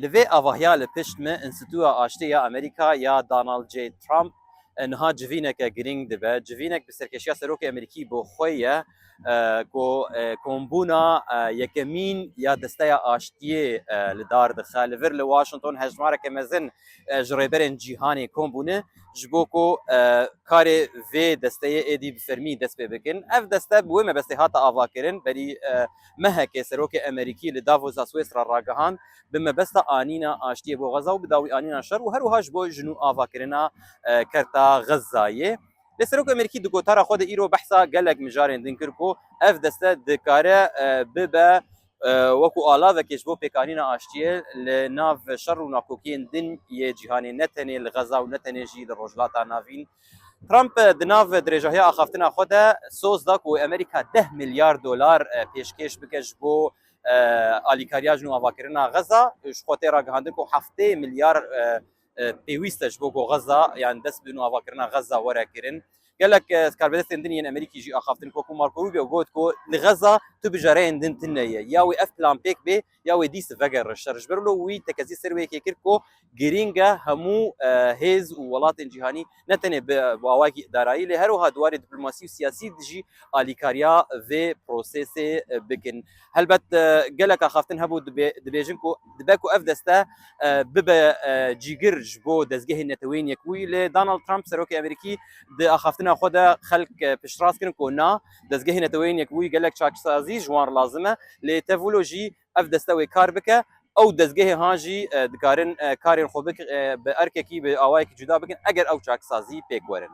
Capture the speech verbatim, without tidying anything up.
Li vê avahiya li pişt me Înstitûya Aştiyê ya Amerîka ya Donald J. Trump e, niha civîneke girîng dibe. Civînek bi serkêşiya serokê Amerîkî bo xwe ye e, ku e, kombûna e, yekemîn ya Desteya Aştiyê e, li dar dixe. Li vir li Washington hejmareke mezin e, ji rêberên cîhanê kom bûne ji bo ku e, karê vê desteyê êdî bi fermî dest pê bikin. Ev deste bi wê mebestê hate avakirin. Berî e, mehekê serokê Amerîkî li Davos a Swêsra ragihand, bi mebesta anîna aştiyê bo Xeza û bi dawî anîna şer û her wiha ji bo ji nû avakirina e, kerta Xezayê. Lê serokê Amerîkî di gotara xwe de îro behsa gelek mijarên din kir ku ev deste dikare e, bibe e, wekû alavekê ji bo pêkanîna aştiyê li nav şer û nakokiyên din yê cîhanê, ne tenê li Xeza û ne tenê jî li Rojhilata Navîn. Trump e, di nav dirêjahiya axaftina xwe de soz da ku Amerîka deh milyar dolar e, pêşkêş bike ji bo e, alîkariya ji nû avakirina Xeza. Ji xwe tê ragihandin ku heftê milyar e, e, pêwîst e ji bo ku Xeza, yan dest bi nû avakirina Xeza were kirin. Gelek e, karbidestên din yên Amerîkî jî axaftin, wekû Marco Rubio got ku li Xeza tu bijareyên din tune ye. Ya wê ev plan pêk bê, ya wê dîs vegere şer. Ji ber wilo wî tekezî ser wê yekê kir ku girîng e hemû e, hêz û welatên cîhanî ne tenê bi, bi awayekî idarayî, lê her wiha di warê diplomasî û siyasî de jî alîkariya vê prosesê e, bikin. Helbet e, gelek axaftin hebû dibe-, dibêjin ku dibe ku ev deste e, bibe e, cîgir ji bo dezgehê Neteweyên Yekbûyî, lê Donald Trump, serokê Amerîkî, di axaftina xwe de xelk e, piştrast kirin ku na, dezgehê Neteweyên Yekbûyî gelek çaksazî ji wan re lazim e, lê tevwilo jî ev deste wê kar bike. Ew dezgehê han jî e, dikarin e, karên xwe bik-, e, bi erkekî, bi awayekî cuda bikin, eger ew çaksazî pêk werin.